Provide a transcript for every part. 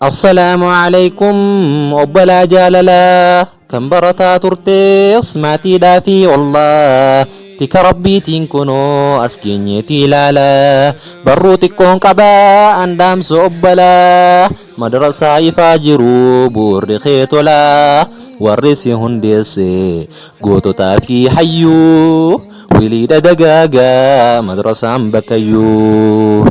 Assalaamu alaikum obbolaa jaalalaa kan barataa turtes maatiidhaa fi ollaa tika rabbiitiin kunoo as geenyeeti ilaalaa barruu xiqqoon qabaa an dhaamsa obbolaa madrasaa ifaa jiru bu'uurri kee tolaa warri si hundeesse goototaa fi hayyuu wiliidha dagaagaa madrasaan bakkayyuu.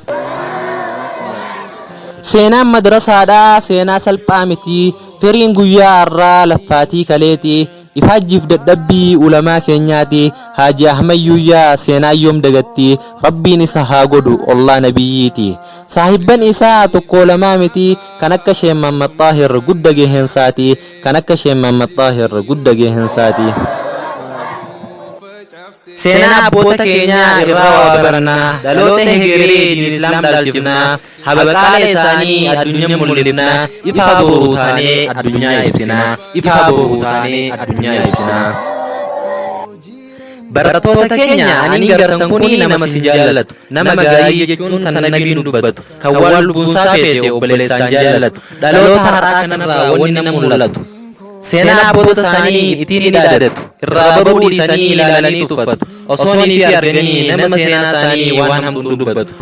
Seenaan madrasaadhaa seenaa salphaa miti. Firiin guyyaa har'aa laffaatii kaleeti. Ifaajjiif dadhabbii ulamaa keenyaati. Haaji Ahmad Yuuyyaa seenaa yoom dagatti. Rabbiin isa haa godhu ollaa nabiyyiiti. Saahibban isaa tokkoo lamaa miti. Kan akka Sheekh Mahammad Xaahir gudda gaheensaati. Kan akka Sheekh Mahammad Xaahir gudda gaheensaati. Seenaa abboota keenyaa irraa waa baranna, dhaloota hegeree diin islaam dhaalchifna, habaqaala isaanii addunyaa mul'ifna, ifaa boruu taanee addunyaa ibsina, ifaa boruu taanee addunyaa ibsina. Barattoota keenya aniin gartan kuni nama si jaallatu, nama gaarii jechuun kan nabiin dubbatu, kan waan lubbuunsaa feete obboleessaan jaallatu, dhaloota har'aa kanarraa wanni nama mul'atu. Seenaa abboota isaanii ittiin ni dhaadatu. Irraa baruu dhiisanii ilaalanii tuffatu. Osoo ni fi arganii nama seenaa isaanii waan hamtuu dubbatu.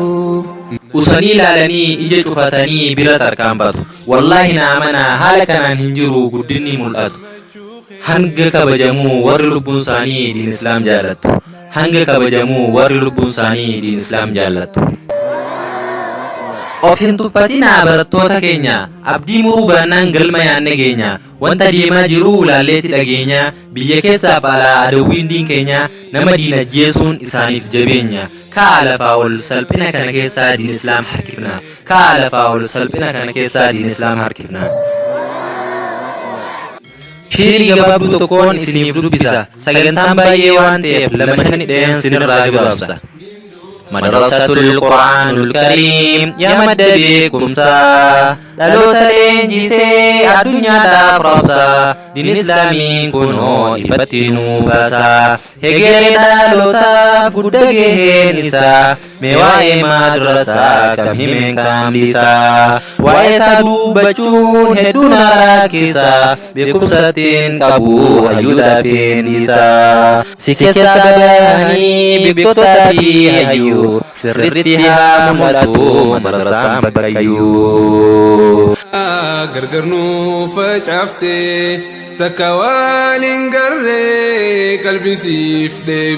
Usanii ilaalanii ija cufatanii bira tarkaanfatu. Wallaahi na amanaa haala kanaan hin jiru guddinni mul'atu. Hanga kabajamuu warri lubbuun isaanii diin islaam jaallattu. Hanga kabajamuu warri lubbuun isaanii diin islaam jaallattu. Of hin tuffatinaa barattoota keenya, abdii muruu baannaan galma yaanne geenya. Wanta deemaa jiru laalleeti dhageenya, biyya keessaaf alaa adawwiin diin keenya, nama diin ajjeesuun isaaniif jabeenya. Ka'aa lafaa ol salphina kana keessaa diin islaam harkifna. Ka'aa lafaa ol salphina kana keessaa diin islaam harkifna. Shiirii gabaabduu tokkoon isiniif dubbisa. Sagantaan baay'ee waan ta'eef lama shani dheen sinirraa gabaabsa. Madrasatul Qur'aanul Kariim yaa madda beekumsaa dhaloota leenjisee addunyaadhaaf raabsaa diin islaamiin kunoo ifatti nuu baasaa hegeree dhalootaaf gudda gaheen isaa mee waa'ee madrasaa kam himeen kam dhiisaa waa'ee isaa dubbachuun hedduu na rakkisaa beekumsattiin qabu hayyuudhaaf hin dhiisaa si keessa bahanii beektotaa fi hayyuu sirriitti haa mul'atu madrasaan bakkayyuu. Gargar nu facaaftee takka waan hin garree qalbiin siif dheebu.